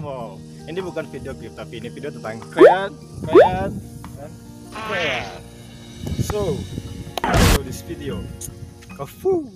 Wow, ini bukan video klip, tapi ini video tentang krean, krean, dan krean. So, this video. Kafu.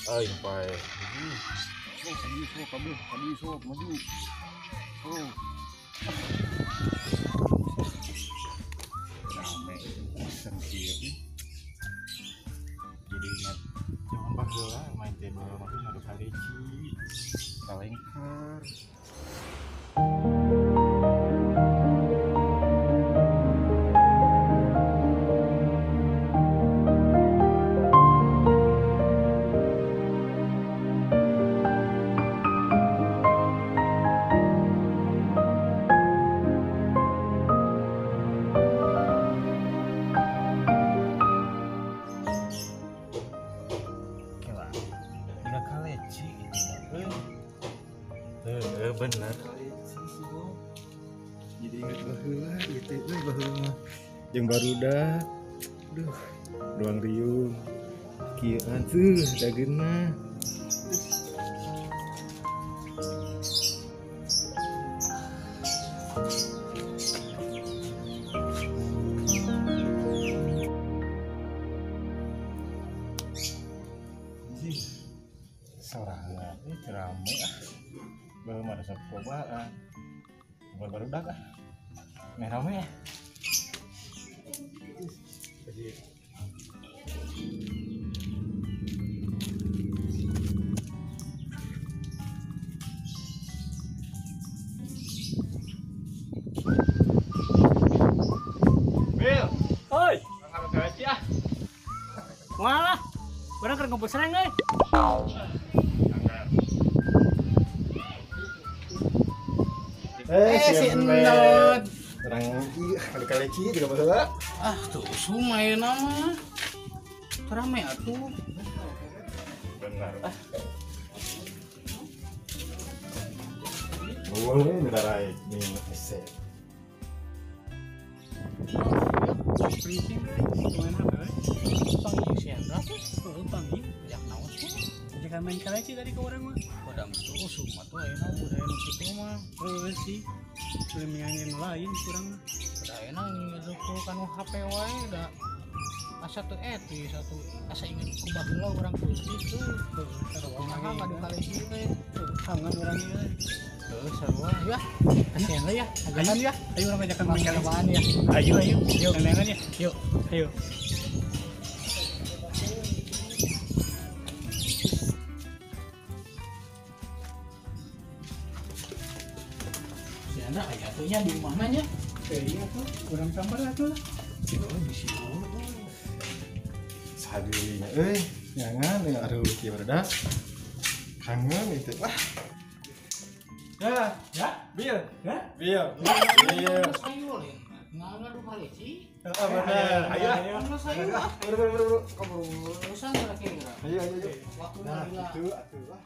Ayo pai. Sok maju. Rame, bosen sih. Jadi ingat zaman baheula main teh baheula mah ngadu kaleci, kalengkar. Bener jadi ingat baheula ieu teh euy baheula jeung barudak aduh doang riung kieuan tuh dageuna. Sorangan ini rame ah. Belum ada sok cobaan. Bukan barudak ah. Meh rame ya. Jadi Bil, oi, ngangkat kaleci ah. Walah, barang keur ngumpul sereng euy. Si Enot. Terang ih, kaleci juga baheula. Ah, tuh sumai nama. Rame atuh. Benar. Ah. Boleh naraik nih ese. Briefing main apa euy? Panggil si Endra tuh, panggil jak naon sih? Jangan main kaleci tadi ke orang mah. Padahal tuh sumah tuh ayeuna budaya nu kitu mah. Heuh sih. Lebih nu lain kurang mah. Da ayeuna ngeduku kanu HP wae da asa teu etis atuh asa inget ku baheula urang peuting tuh. Heuh, sarua Kumaha ngadu kaleci teh. Kangen urang ieu. Heuh, sarua ya. Kasihan ya, ajakan ya. Ayo urang ajakan main kaleci. Ya. Ayo ayo. Yuk. Tenangan ya. Yuk. Ayo. Si Andra aya tuh nya di mana nya? Iya tuh, kurang sambar atuh lah. Oh, di sini. Sadulinya euy, jangan ya aduh kieu barudak. Kangen itu. Wah. Ya, ya, Bil. Ya, Bil. Bil. Ayo lain. Ngadu kaleci. Heeh, bener. Ayo. Ayo. Buru buru buru. Keburu urusan kira-kira. Ayo ayo ayo. Waktu Nah, lila. gitu atuh lah.